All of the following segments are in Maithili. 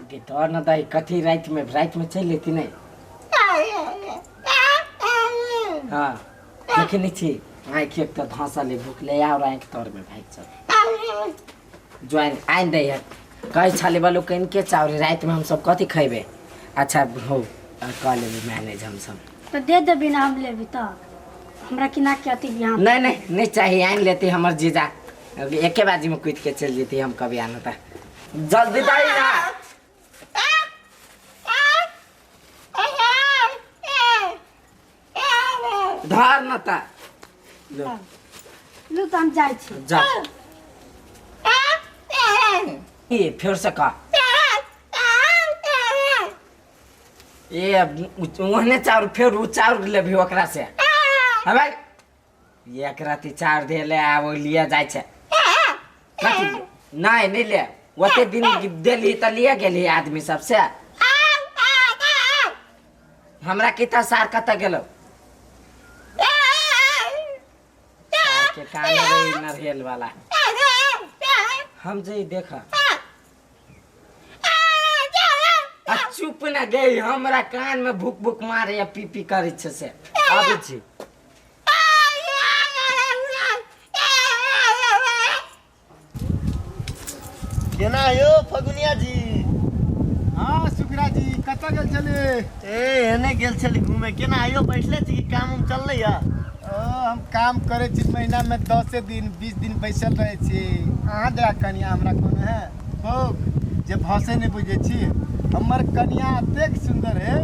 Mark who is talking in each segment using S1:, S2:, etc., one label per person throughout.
S1: गे डर न दही कथी रातिमे रातिमे चलि अयती नहि। हँ देखे नहि छी आँखि एक तऽ धँसल अइ भुखले आओर आँखि तरमे भागि चल ज्वाइन आनि दै है कहै छलै बोलू कनिके चाउर रातिमे हमसब कथी खयबै। अच्छा हो कऽ लेबै मैनेज हमसब।
S2: तऽ दे देबी ना हम लेबी तऽ हमरा किना के अथी यहाँ।
S1: नहीं नहीं नहीं चाहिए आनि लेती हमर जीजा एके बाजीमे कूदि के चलि जेती हम कभी आना तऽ जल्दी दही ना। धर न त लो।
S2: लू तऽ हम जाइ छी।
S1: जा ए फेर से कह ए ओहने चाउर फेर उ चाउर लेबही ओकरा से। हाँ भाई एक राति चाउर देले आब ओ लिए जाइ छै कथी नहीं नहीं ले ओते दिन देली तऽ लिए गेली आदमी सबसे हमरा किता सार कतऽ गेलो सार के कान रही नरहेल वाला हम जे देख आ चुप न गई हमरा कान में भूक भूक मारे या पी पी करै छै से आबै छी।
S3: केना यौ फगुनिया जी?
S4: हाँ सुखरा जी कतऽ गेल छली?
S3: ए एने गेल छली घूमे। केना यौ बैठले छी कि काम उम चललै या?
S4: ओ हम काम करै छी महीना में 10 दिन 20 दिन बैसल रहै छी। अहाँ जरा कनिया हमरा कोनो है बौक जे भाषे नहि बुझै छी। हमर कनिया एतेक सुन्दर है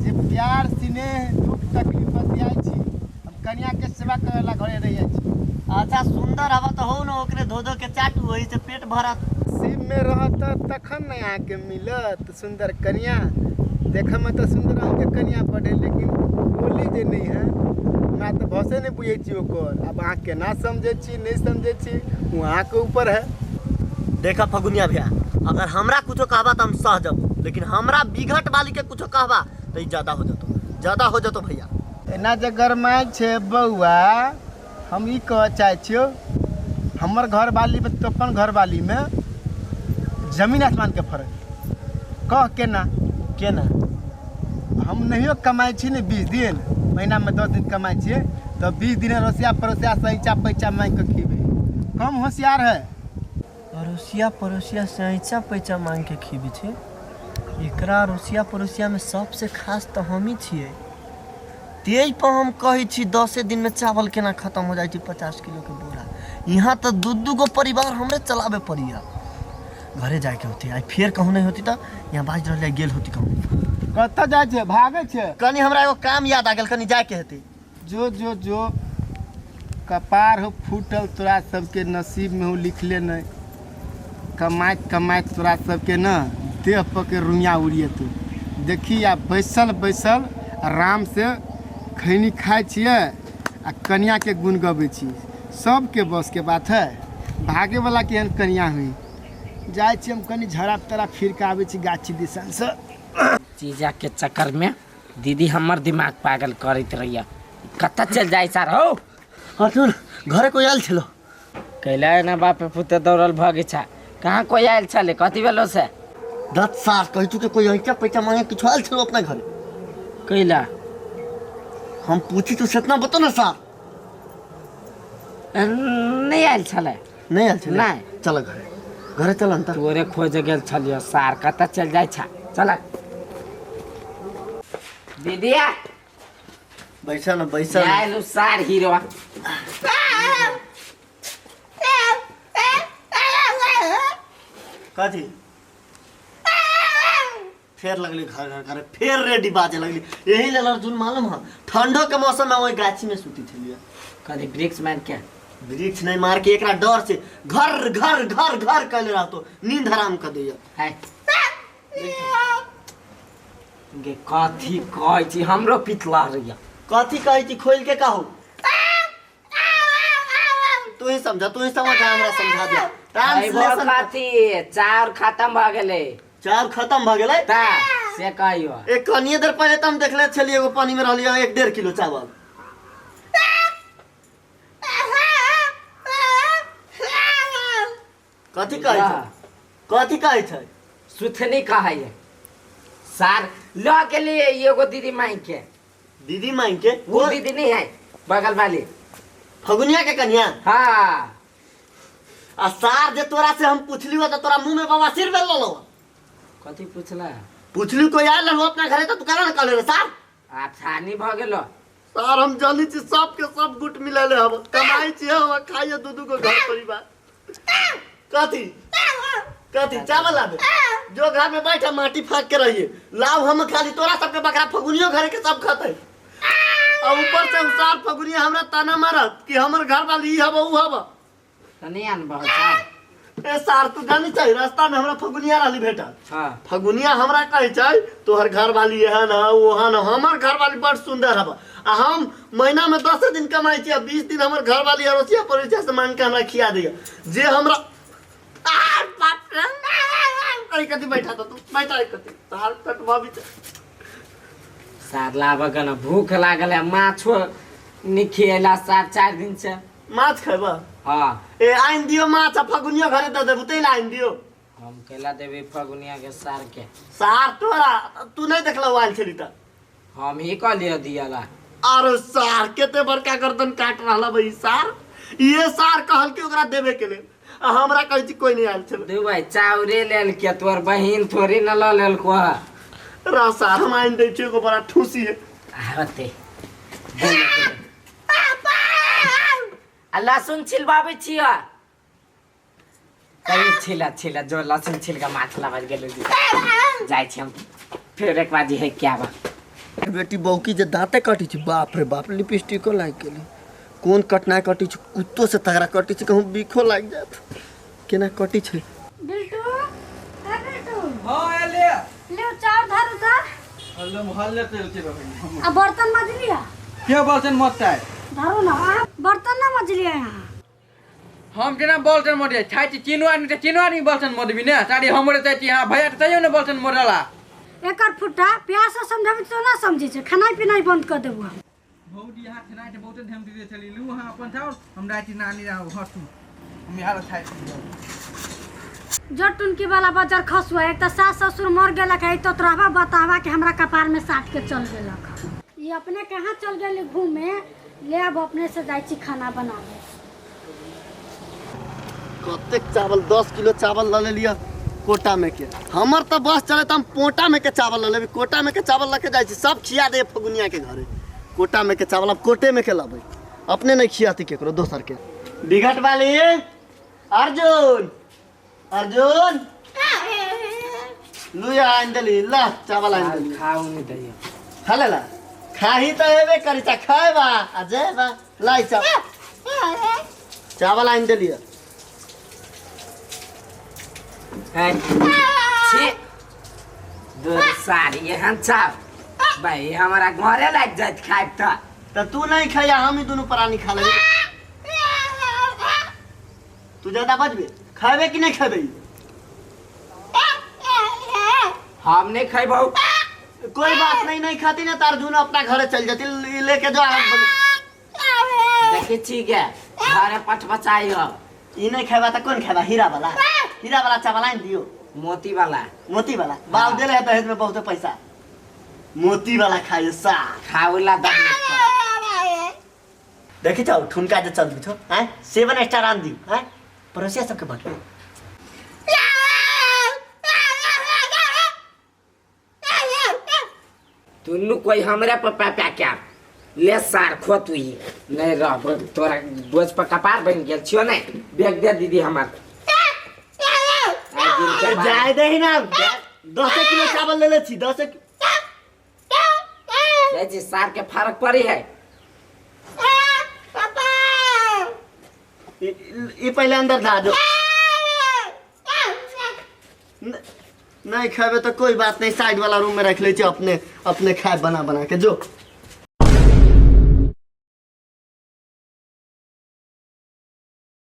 S4: जे प्यार स्नेह दुख तकलीफ बतियाइ छी। हम कनिया के सेवा करे ला घरे रह जाइ छी।
S3: अच्छा सुंदर हवा तो हो न ओकरे धो धो के चाटू वही से पेट भरत।
S4: शिव में रहत तखन न अहाँके मिलत सुंदर कनिया। देखे में तो सुंदर अहाँके कनिया पड़े लेकिन बोली जे नहीं है हमरा तो भाषे नहीं बुझै छी ओकर। अब अहाँ केना समझै छी नहीं समझै छी वो अहाँके ऊपर है।
S3: देखा फगुनिया भैया अगर हमरा कुछो कहबा तो हम सह जब लेकिन हमरा बिघट वाली के कुछो कहबा तो ई ज्यादा हो जतो ज्यादा हो जतो भैया।
S4: एना जे गरमाइ छै बौआ हम ई कहऽ चाहै छियौ हमर घरवाली में तो अपन घरवाली में जमीन आसमान के फर्क कह केना
S3: केना।
S4: हम नहियो कमाइ छी ने 20 दिन महीना में 10 दिन कमाइ छियै तऽ 20 दिन रसिया पड़ोसिया से ऐंचा पैचा मांगि कऽ खीबै। कम होशियार है।
S3: अड़ोसिया पड़ोसिया से ऐंचा पैचा मांग के खीबै छै। एकरा अड़ोसिया पड़ोसिया में सबसे खास तऽ हमही छियै। तेज पर हम कहै छी 10 दिन में चावल केना खत्म हो जाइ छै 50 किलो के बोरा। यहाँ तऽ दू दू गो परिवार हमरे चलाबे पड़ैया। घरे जाके होती आई फेर कहूँ नहीं होती तऽ यहाँ बाजि रहलै गेल होती कहूँ।
S4: कतऽ जाइ छै भागै छै?
S3: कनी हमरा एगो काम याद आ गेल कनी जाके हेतै।
S4: जो जो जो कपार हो फूटल तोरा सबके नसीब में हो लिखले नहीं। कमाइत कमाइत तोरा सबके न देह पर के रुइया उड़िए तू। देखी आ बैसल बैसल आराम से खैनी खाइ छियै आ कनिया के गुण गबै छी। सबके बस के बात है भागे वाला केहन कनिया हुई। जाइ छी हम कनी झड़ा तड़ा फिर के आबै छी गाछी दिसन से।
S1: जीजा के चक्कर में दीदी हमर दिमाग पागल करैत रहिया। कतऽ चल जाइ सार हो?
S3: अर्जुन घरे कोई आयल छलो?
S1: कैला ना बाप पुते दौड़ल भगे छा। कहाँ कोई आयल छले कथी भेलो से?
S3: दत सार कहै छु के कोई ऐंचा पैचा मांगे किछु आयल छलो अपना घरे?
S1: कैला
S3: हम पूछी तू सेतना बतो ना सार।
S1: नहीं आयल छले।
S3: नहीं आयल छले?
S1: नहीं।
S3: चल घरे घरे चल अंतर।
S1: तोरे खोज गेल छलियो सार कतऽ चल जाइ छा। चल दीदिया
S3: बैसा न बैसा न।
S1: आयल सार हीरो।
S3: कथी फेर लगली घर घर करे फेर रेडी बाजे लगली। यही लेल अर्जुन मालूम है ठंडो के मौसम में वही गाछी में सूती छलिए।
S1: कथी वृक्ष मार के?
S3: वृक्ष नहीं मार के एकरा डर से घर घर घर घर कहले रहतो नींद हराम कर दैया।
S1: है गे कथी कहै छी हमरो पितला रहिया।
S3: कथी कहै छी खोल के कहू तू ही समझा तू ही समझ हमरा समझा दे। ट्रांसलेशन
S1: कथी चाउर खत्म भ गेलै।
S3: चाउर खत्म भ गेलै?
S1: ता से कहियो।
S3: एक कनिए देर पहिले त हम देखले छलियै एगो पानी में रहलियै 1.5 किलो चावल। कथी कहै छै? कथी कहै छै?
S1: सुथनी कहै है सार ल गेलिए एगो दीदी माई के।
S3: दीदी मांग के?
S1: वो दीदी नहीं है बगल वाली
S3: फगुनिया के कन्या।
S1: हाँ।
S3: आ सार जे तोरा से हम पूछली हो त तोरा मुंह में बवासीर भेल लो।
S1: कथी पूछला?
S3: पूछली कोई आयल हो अपना घरे त तू काला न कहले रे सार?
S1: आछानी भ गेलो।
S3: सार हम जानी छी सब के सब गुट मिलाले हब कमाई छी हम खाइए दू दू को घर परिवार। कथी कथी चावल लाबे जो घर में बैठा माटी फाक के रहिए लाव हम खाली तोरा सबके बकरा फगुनियो घरे के सब खाते। आ ऊपर से सार फगुनिया हमरा ताना मारत कि हमर घर वाली ई हब ऊ हब।
S1: त नहीं आनबहो सार?
S3: ए सार तू जानी छै रास्ता में हमरा फगुनिया रहली भेटल।
S1: हाँ।
S3: फगुनिया हमरा कहै छै तोहर घर वाली एहन ह ओहन ह, हमर घर वाली बड़ सुंदर हब आ हम महीना में 10 दिन कमाई छी आ 20 दिन हमर घर वाली अड़ोसिया पड़ोसिया से मांग के हमरा खिया दैया जे हमरा आ बाप रे अरे कथी बैठा तो तू बैठा कथी तार कटवा भी
S1: सार लाबऽ के न भूख लागल है माछो नहीं खिएला सार 4 दिन से।
S3: माछ खेबा?
S1: हाँ।
S3: ए आइन दियो माछ आ फगुनियो घरे दे देबू तै आइन दियो।
S1: हम केला देबी फगुनिया के सार के।
S3: सार तोरा तू नहीं देखलौ आयल छली त?
S1: हम ही कहलियो दियला।
S3: अरे सार केते बड़का गर्दन काट रहल बई सार ये सार कहल कि ओकरा देबे के लेल आ हमरा कहै छी कोई नहीं आयल छल।
S1: दू भाई चाउरे लेल के तोर बहिन थोड़ी न ल लेलको।
S3: रा सार हम आइन दै छी एगो बड़ा ठूसी है।
S1: आवते आ लहसुन छिलबाबै छियै कहियो छिला छिला जो लहसुन छिलका माछ लाबल गेल जाइ छी हम फेर एक बाजी है क्या बा।
S3: बेटी बौकी जे दांते कटी छी बाप रे बाप लिपस्टिको लागि गेली कोन कटना कटी छी कुत्तो से तगड़ा कटी छी कहूँ बीखो लागि जात केना कटी छै।
S2: बिल्टू ए बिल्टू।
S5: हां एले
S2: ले चार धारू दा
S5: हल्लो मोहल्ले तेल के रहे
S2: आ बर्तन मज लिया
S5: के बर्तन मत आए
S2: धारू ना आ बर्तन ना मज लिया यहाँ
S5: हम केना बर्तन मजे छाई छी चिनुआ नि त चिनुआ नि बर्तन मजबी ने सारी हमरे चाही हां भैया त चाहियो ने बर्तन मरला।
S2: एकर फुटा प्यार से समझाबी तो ना समझे छै खाना पीना बंद कर देबो हम।
S5: भौजी यहाँ खेनाइ के बहुते ध्यान दे छली लू हां अपन छाउ हम राति नानी राव हसू हम यहाँ खाइ छी।
S2: जटुनकी वाला बजर खसुआ एक त सास ससुर मर गेलक है तो तोराबा बतावा के हमरा कपार में साट के चल गेलक। ये अपने कहाँ चल गेली घूमे ले अब अपने से जाइ छी खाना बनावे।
S3: कतेक चावल 10 किलो चावल ल लेलियै कोटा में के हमर त बस चले त हम पोटा में के चावल ल लेबै कोटा में के चावल लके जाइ छी सब खिया दे फगुनिया के घरे कोटा में के चावल अब कोटे में के लबै अपने नहीं खियाती केकरो दोसर के। बिगट वाली अर्जुन अर्जुन लुया आइन देली ल चावल आइन देली
S1: खाऊ नहीं दैयो
S3: खा लेला खाही त हेबे करी चा खाएबा आ जेबा लाई चावल चावल आइन देली।
S1: छी दूर सारी एहन चाव भाई हमारा घरे लागि जात खाइब त
S3: तू नहीं खाया हम ही दोनों प्राणी खा लेबे तू ज्यादा बजबे खाबे कि नहीं खाबे?
S1: हम नहीं खाइबौ।
S3: कोई बात नहीं नहीं खाती ना तार अर्जुन अपना घरे चल जाती लेके जो
S1: देखे छी के घरे पट बचाई हो
S3: ई नहीं खाबा त कौन खाबा? हीरा वाला हीरा वाला चावल आइन दियो
S1: मोती वाला
S3: मोती वाला बाप देले है दहेज में बहुत पैसा मोती वाला खाइयो सा
S1: खाउला दहेज
S3: देखी जाओ ठुनका जे चल बिछो हैं 7 स्टार आन दियो हैं पड़ोसिया सबके बांटो।
S1: तुन्नू कोई हमरा पर पापा क्या ले सार खो तू ही नहीं रह तोरा बोझ पर कपार बन गेल छियो नहीं बेग दे दीदी हमर
S3: जाय दे ना 10 किलो चावल ले ले छी 10
S1: ले जी सार के फर्क पड़ी है।
S3: ई पहले अंदर धा दो नहीं खाबे तो कोई बात नहीं साइड वाला रूम में रख ले छी अपने अपने खाए बना बना के जो।